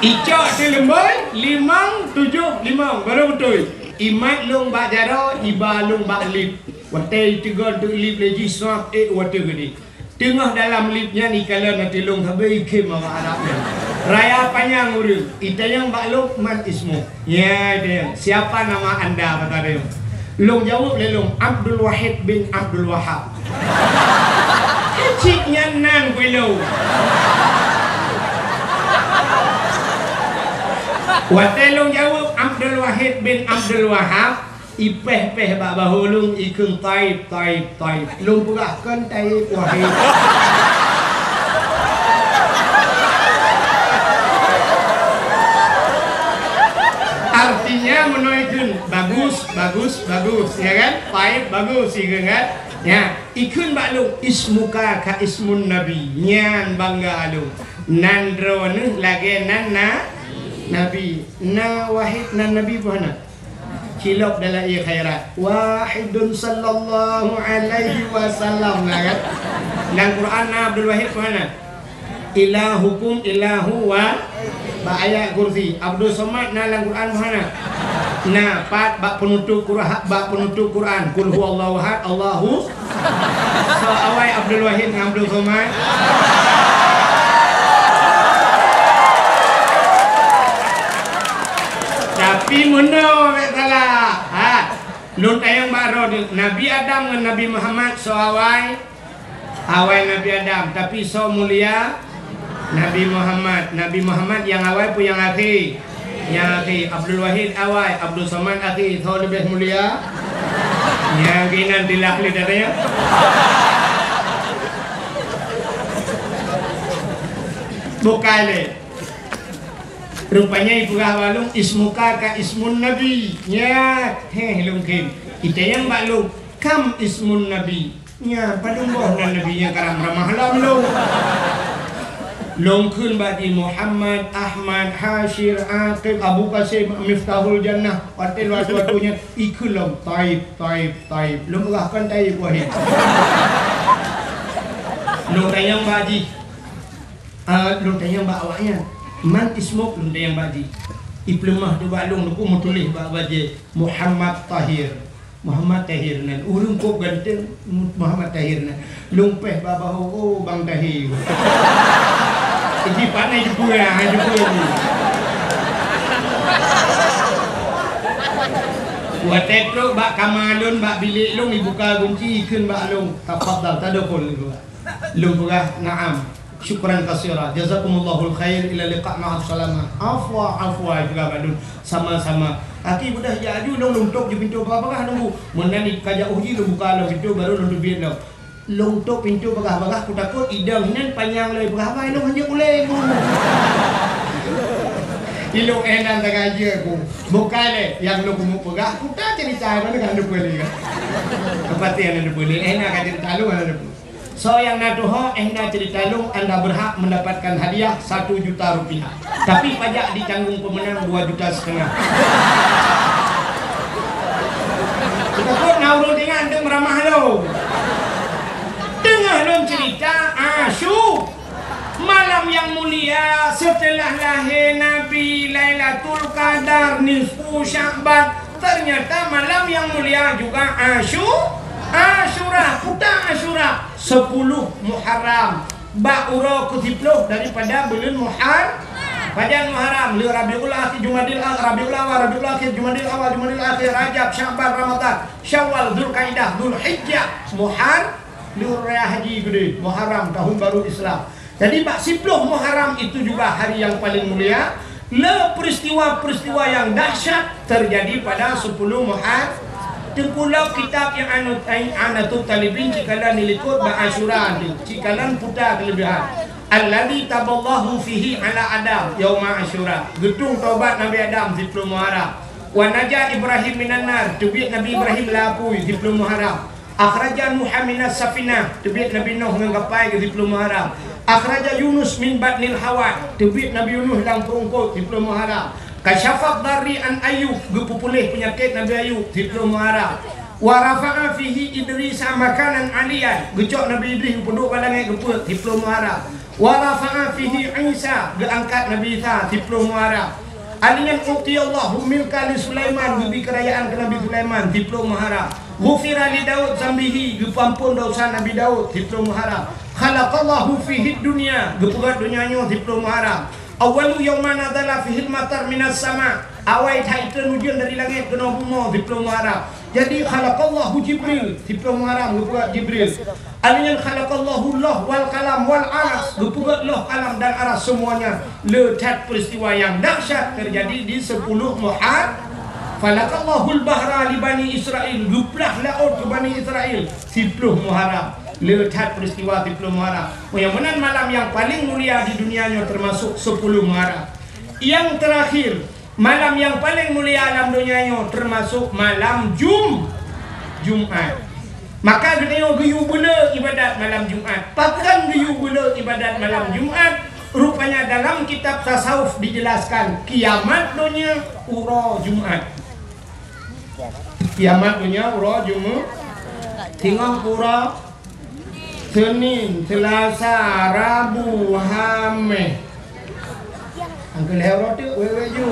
Icok teuh lumbôi, limong, tujoh, limong. Baru beutôi. Imat lôn bak jaroe, iba lôn bak lift. Watée iteugol teuk lift lé jih, swab ék watée geude. Teungoh dalam lift nyan ikalon ateueh lôn sabe ikhém awak Arab nyan. Raya panyang ureueng, itanyong bak lôn, "Man ismu?" Nya itanyong, "Siapa nama anda?" kata lôn. Lôn jaweueb lé lôn, "Abdul Wahid bin Abdul Wahab." Cit nyan nan kuilôn. Watée lôn jaweueb Abdul Wahid bin Abdul Wahab, ipéh-péh bak bahô lôn, ikheun, "Taib, taib, taib." Lôn peugah, "Kon taib, wahid." Artinya meunoe ikheun, "Bagus, bagus, bagus." Ya kan? "Taib, bagus," ikheun kan? Ya, ikheun bak lôn, "Ismuka ka ismun Nabi." Nyan bangga lôn. Nan droeneuh lagée nan na-, Nabi. Na Wahid nan Nabi peue hana? Cilok dalam ié khairat. Wahidun sallallahu alaihi wasallam lah kan. Lam Quran na Abdul Wahid peue hana? Ilahukum ilahu wa, bak ayat kursi. Abdul Somad na lam Quran peue hana? Na, pat bak penutup Quran, bak penutup Quran. Qul huwallahu ahad, Allahu Soe awai Abdul Wahid ngon Abdul Somad? Tapi meunoe bék salah. Ha. Lôn tanyong bak droeneuh, Nabi Adam ngon Nabi Muhammad soe awai? Awai Nabi Adam, tapi soe mulia? Nabi Muhammad. Nabi Muhammad nyang awai peue nyang akhé? Nyang akhé, Abdul Wahid awai, Abdul Somad akhé, soe leubeh mulia? Nyang keunan tilah lé datanya. Bukai lé. Rupanya ipeugah bak lôn, "Ismuka ka ismun Nabi." Nya, heh, lôn kheun. Itanyong bak lôn, "Kam ismun Nabi?" Nyan, padum boh nan Nabi nyang karab ramah lom lôn. Lôn kheun bak jih Muhammad, Ahmad, Hasyir, Aqib, Abu Qasim, Miftahul Jannah. Watèe lôn tuha nyan, ikheun lom, Taib, Taib, Taib. Lôn peugah kon Taib, wahé. Lôn tanyong bak jih. Ah, lôn tanyong bak awaknyan. "Man ismuk?" Lôn tanyong bak jih. Ipeuleumah teuh bak lôn, lôn meutuléh bak bajèe, "Muhammad Tahir." Muhammad Tahir nan. Ureueng kok ganteng, Muhammad Tahir nan. Lôn pèh bak bahô, "Oh, Bang Tahir." Jadi, pane jipeu, ah, jipeu ni. Watèe trok bak kama lôn, bak bilék lôn, ibuka gunci, ikheun bak lôn, "Tafadhal, tadkhul." Lôn peugah, "Na'am. Syukran katsira. Jazakumullahul khair. Ila liqa ma'as salamah." "Afwa, afwa," ipeugah bak lôn. "Sama-sama." Akhé beudah jak aju lôn, lôn tôp ju pintô bagah-bagah lôn bu. Meunan ka jak uji lôn buka lom pintô, barô lôn teubiet lom. Lôn tôp pintô bagah-bagah, kutakot idong hinan panyang lé peugah haba, lôn hanjeuet ulèe bu. Ilôn eh nan tagajeuet bu. Bukai lé nyang lôn keumeung peugah, kuta cerita mana kan depan ni kan. Tempat yang ada boleh, eh, nak cerita lu ada boleh. Soe nyang na tuho, eh, na cerita lôn, anda berhak mendapatkan hadiah satu juta rupiah. Tapi pajak ditanggung pemenang dua juta setengah. Takot na ureueng teuingat anteuk meuramah lôn. Teungoh lôn cerita, Asyu-, malam yang mulia setelah lahir Nabi, Lailatul Qadar, nisfu Sya'ban, ternyata malam yang mulia juga Asyu-, Asyura, puta Asyura, sepuluh Muharram, bak uroe keusiplôh daripada buleuen Muhar-, pajan Muharram, le Rabiul Akhir, Jumadil Akhir, Rabiul Awal, Rabiul Akhir, Jumadil Awal, Jumadil Akhir, Rajab, Sya'ban, Ramadan, Syawal, Zulkaidah, Zulhijjah, Muhar-, le raya haji gede, Muharram, tahun baru Islam. Jadi, bak siplôh Muharram itu juga hari yang paling mulia. Le peristiwa-peristiwa yang dahsyat terjadi pada sepuluh Muhar-, Teungku lom kitab nyang anu, ai, Anatut Talibin, cikalon dilikot bak Asyura tu, cikalon puta keulebihan. Alladzi taballahu fihi ala Adam yauma Asyura. Geutueng tobat Nabi Adam siplôh Muharram. Wa naja Ibrahim minan nar, teubiet Nabi Ibrahim lam apui siplôh Muharram. Akhraja Nuha minas safinah, teubiet Nabi Nuh ngon kapai geuh siplôh Muharram. Akhraja Yunus min batnil hawat, teubiet Nabi Yunus lam peurungkot siplôh Muharram. Kasyafad darri an Ayyub, geupeupuléh peunyakét Nabi Ayub siplôh Muharram. Wa rafa'a fihi Idrisa makanan aliyan, geucok Nabi Idris geupeuduek bak langét geupeuet siplôh Muharram. Wa rafa'a fihi Isa, geuangkat Nabi Isa siplôh Muharram. Alheuh nyan utiyallahu mulka li Sulaiman, geubri keurajaan keu Nabi Sulaiman siplôh Muharram. Ghufira li Daud zambihi, geupeuampôn desya Nabi Daud siplôh Muharram. Khalaqallahu fihi dunya, geupeugöt donya nyoe siplôh Muharram. Awwalu yauma nazala fihil matar minas sama, awai that itreun ujeuen dari langét keunoe bumoe siplôh Muharram. Jadi, khalaqallahu Jibril, siplôh Muharram geupeugöt Jibril. Alheuh nyan khalaqallahu loh wal qalam wal aras, geupeugöt loh, qalam dan aras semuanya. Le that peristiwa yang dahsyat terjadi di sepuluh Muhar-, falaqallahul bahra li Bani Israil, geuplah laôt keu Bani Israil, siplôh Muharram. Le that peristiwa siplôh Muharram. Oh, nyang meunan malam yang paling mulia di dunia nyoe termasuk sepuluh Muharram. Yang terakhir, malam nyang paleng mulia lam donya nyoe teumasok malam Jum-, Jumat. Maka geutanyoe geuyue beuleu ibadat malam Jumat. Pakon geuyue beuleu ibadat malam Jumat? Rupanya dalam kitab tasawuf dijelaskan, kiamat donya uroe Jumat. Kiamat donya uroe Jumat. Singoh uroe Senin, Selasa, Rabu, Hameh. Angkeu lhèe uroe teuk wèk-wèk ju.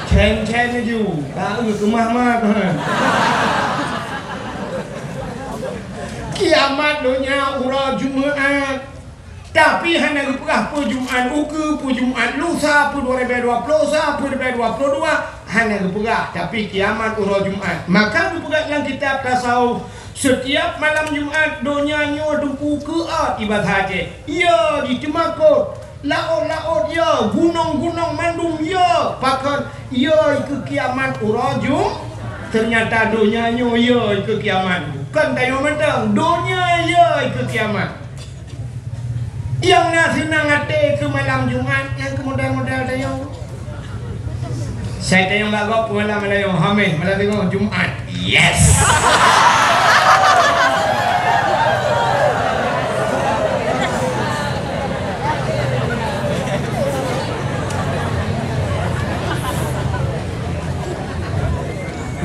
Cen-cen ju. Bak eu keumah-mah. Kiamat donya uroe Jumat. Tapi hana geupeugah peue Jumat ukeue, peue Jumat lusa, peue dua ribèe dua ploh sa, peue dua ribèe dua ploh dua, hana geupeugah. Tapi kiamat uroe Jumat. Maka geupeugah lam kitab tasawuf, setiap malam Jumat donya nyoe teungku keuôt ibadah Aceh. Ya, jiteumakot. Laôt-laôt ya, gunong-gunong mandum ya. Pakon ya ikeue kiamat uroe Jum-, ternyata donya nyoe ya ikeue kiamat. Kon tanyoe mantong, donya ya ikeue kiamat. Nyang na seunang até keu malam Jumat, nyang keu model-model tanyoe. Saya tanyong bak gob keu malam, malam Hameh, malam Jumat. Yes!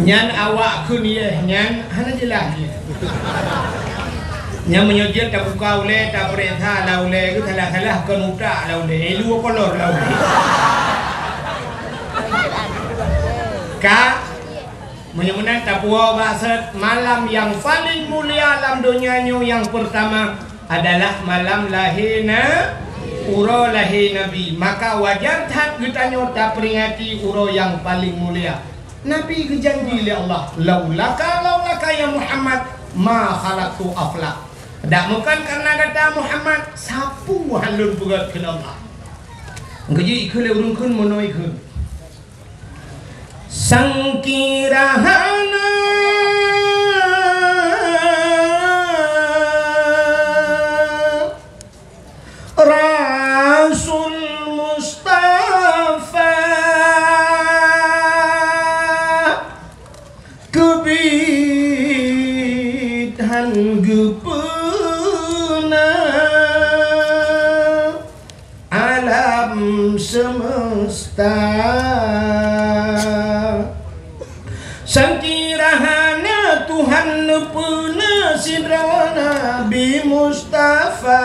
Nyan awak kheun yeh nyan hana jeulaih yeh. Nyan meunyoe jeuet tabuka ulèe, tapeuriksa lam ulèe geuh salah-salah kon utak lam ulèe, eh, luwa kolor lam ulèe. Ka, meunyoe meunan tapuwoe bak sot, malam nyang paleng mulia lam donya nyoe nyang peurtama adalah malam lahé na-, uroe lahé Nabi. Maka wajar that geutanyoe taperingati uroe nyang paleng mulia. Nabi geujanji lé Allah, "Laulaka, laulaka ya Muhammad, ma khalaqtu aflak." Dak meukan kareuna gata Muhammad, sapeue han lôn peugét kheun Allah. Geujik ikheun lé ureueng kheun meunoe kheun. Sangkira hana Rasul Mustafa keubiet han geupeuna alam seumeusta. Sangkira hana Tuhan neupeuna sidroe Nabi Mustafa,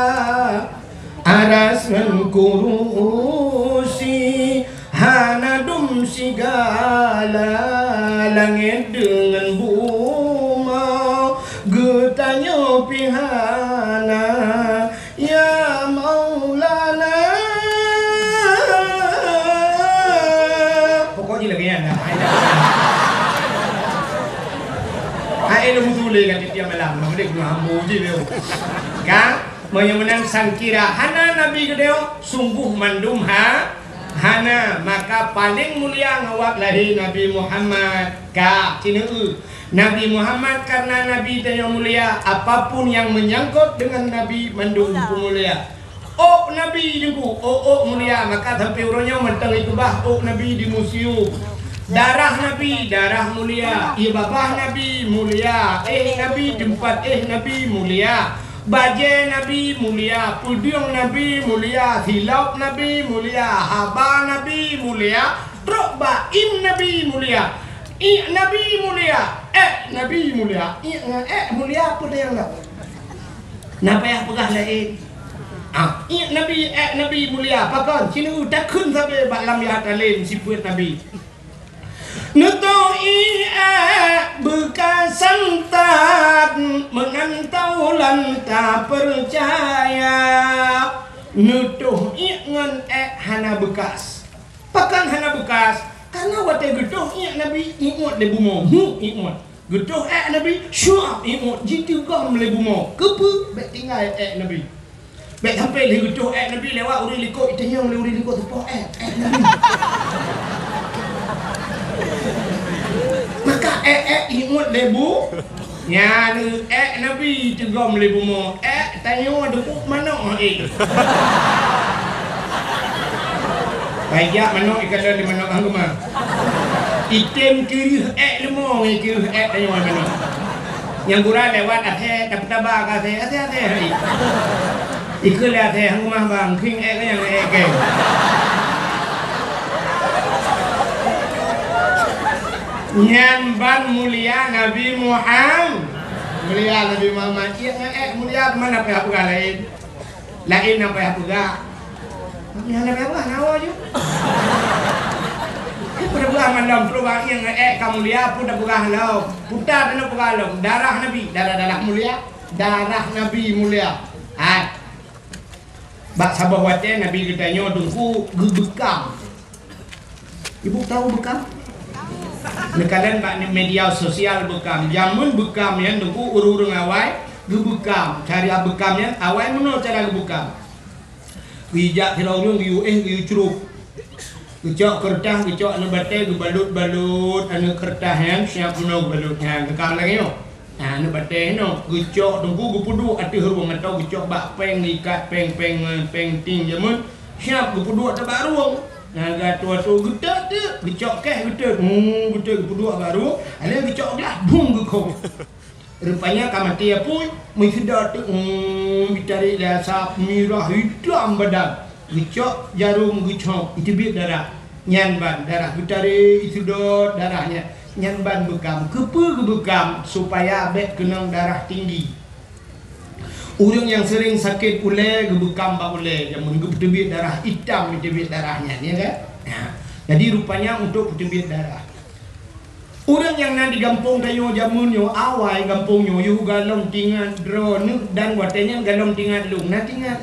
aras ngon kurusi hana dum sigala, langét deungon bumoe geutanyoe pih hana. Ya Maulana. Pokok jih lagèe nyan lah. Hai lôn tuléh ka tiep-tiep malam, meunan keuneuk hambo jih lé. Ka, meunyoe meunan sangkira hana Nabi geudong, sungguh mandum ha, hana, maka paleng mulia ngon awak lahé Nabi Muhammad. Ka, sineuk eu. Nabi Muhammad karena Nabi tanyoe mulia, apapun yang menyangkut dengan Nabi mandum peumulia. Ôk Nabi Teungku, ôk-ôk mulia, maka sampai uroe nyoe mantong ikeubah ôk Nabi di museum. Darah Nabi, darah mulia. Ie babah Nabi mulia. Éh Nabi, teumpat éh Nabi mulia. Bajée Nabi mulia. Peudeueng Nabi mulia. Silop Nabi mulia. Haba Nabi mulia. Trok bak im Nabi mulia. Iek Nabi mulia, ék Nabi mulia. Iek ngon ék mulia peue nyang na? Na payah peugah laén. Ah, iek Nabi, ék Nabi mulia. Pakon? Sineuk takheun sabe bak lam ya talem sifeuet Nabi. Neutoh iek ék beukasan that meunan taulan tapeucaya. Neutoh iek ngon ék hana beukas. Pakon hana beukas? Karena watée geutoh iek Nabi, iek lé bumoe, hu, iek. Geutoh ék Nabi, syuab, iek, jiteugom lé bumoe. Keupeue? Bék tinggai ék Nabi. Bék sampai lé geutoh ék Nabi lewat ureuëng likot itanyong lé ureuëng likot teupoh ék, ék Nabi. Maka ék-ék iek lé bu-, Nyan ék Nabi teugom lé bumoe, ék tanyoe deubuek manok ék. Paijak manok ikalon di manok hang keumah. Item keureuh ék leumo ngon keureuh ék tanyoe manok. Nyang gura lewat asée, tapeutabah keu asée, asée-asée hai. Ikheun lé asée, "Hang keumah bang, khieng ék keu nyang ék keu." Nyan ban mulia Nabi Muhammad. Mulia Nabi Muhammad. Iek ngon ék mulia, teuma na payah peugah laén. Laén na payah peugah. Nyang na payah peugah nyawa ju. Peue peugah mandum, peue peugah iek ngon ék ka mulia, peue tapeugah lom. Puta tapeugah lom. Darah Nabi, darah-darah mulia. Darah Nabi mulia. Hai. Bak saboh watée Nabi geutanyoe Teungku geubeukam. Ibu tahu beukam? Neukalon bak media sosial beukam. Jameun beukam nyan Teungku ureuëng-ureuëng awai geubeukam. Cara beukam nyan awai meunoe cara geubeukam. Geujak sidroe ureuëng geuyue éh geuyue crup. Geucok keureutah, geucok aneuëk batée, geubalot-balot aneuëk keureutah nyan, siab meunoe geubalot nyan. Beukam lagée nyoe. Nah, aneuëk batée nyoe geucok Teungku geupeuduek ateueh rueng atau geucok bak péng, geuikat péng-péng ngon péng ting jameun, siab geupeuduek ateueh bak rueng. Nah, geuatoe-atoe geutot teuk, geucok keh geutot, hmm, geutot geupeuduek bak rueng, alheuh geucok glah, bum geukhong. Rupanya ka maté apui, meusidot teuk, hmm, jitarek lé asap, mirah, itam badan. Geucok jarom geucok, iteubiet darah. Nyan ban darah geutarek, iseudot darah nyan. Nyan ban beukam. Keupeue geubeukam? Supaya bék keunong darah tinggi. Ureuëng nyang sering sakét ulée geubeukam bak ulée, jameun geupeuteubiet darah, itam teubiet darah nyan, ya kan? Nah, jadi rupanya untuk peuteubiet darah. Ureuëng nyang na di gampông tanyoe jameun nyoe, awai gampông nyoe, yôh galom tingat droeneuh dan watée nyan galom tingat lôn, na tingat.